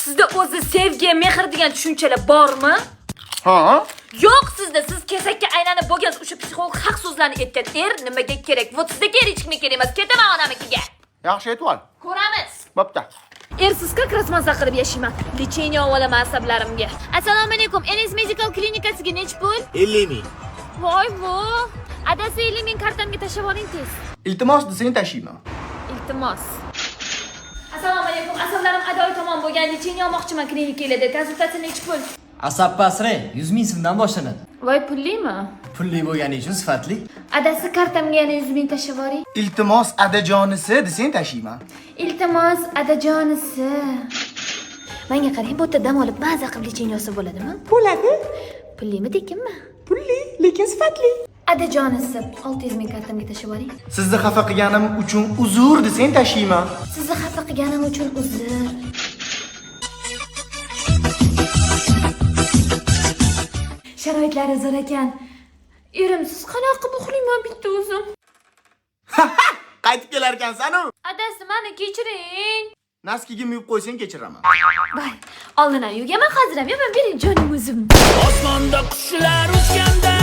Sizda o'zi sevgi, mehr degan tushunchalar bormi? Ha? Yo'q sizda. Siz kesakka aylanib bo'lgansiz. O'sha psixolog haq so'zlarni aytgan. Er nimaga kerak? Вот sizdagi er hech kimga kerak emas. Ketaman onamikiga. Yaxshi, aytib ol. Ko'ramiz. Bo'pti. Ersiz как раз maza qilib yashayman. Лечение olaman asablarimga. Assalomu alaykum. NS Medical klinikasiga necha pul? 50 ming. Voy bu. Adasi, 50 ming kartamga tashlab oling tez. Iltimos desang, tashiyman. Iltimos. Assalomu alaykum. Asablarim adoyi tamom bo'lgan. Лечение olmoqchiman klinikalarda. Konsultatsiya necha pul? Asab asrang, 100 ming so'mdan boshlanadi. Voy, pullimi? Pulli bo'lgani uchun sifatli. Adasi, kartamga yana 100 ming tashlab yuboring. Iltimos, adajonisi desang, tashiyman. Iltimos, adajonisi. Menga qarang, bu yerda dam olib, maza qilib лечение olsa bo'ladimi? Bo'ladi. Pullimi, tekinmi? Pulli, lekin sifatli. Adajonisi, 600 ming kartamga tashlab yuboring. Sizni xafa qilganim uchun uzr desang, tashiyman. Sizni xafa qilganim uchun uzr. Sharoitlari zo'r ekan. Erimsiz qanaqa qilib uxlayman bitta o'zim? Qaytib kelar ekansan-u. Adasi, mani kechiring. Носки gimni yuvib qo'ysang, kechiraman. Voy, oldin ham yuvganman, hozir ham yuvaman, bering jonim o'zim. Osmonda qushlar uchganda.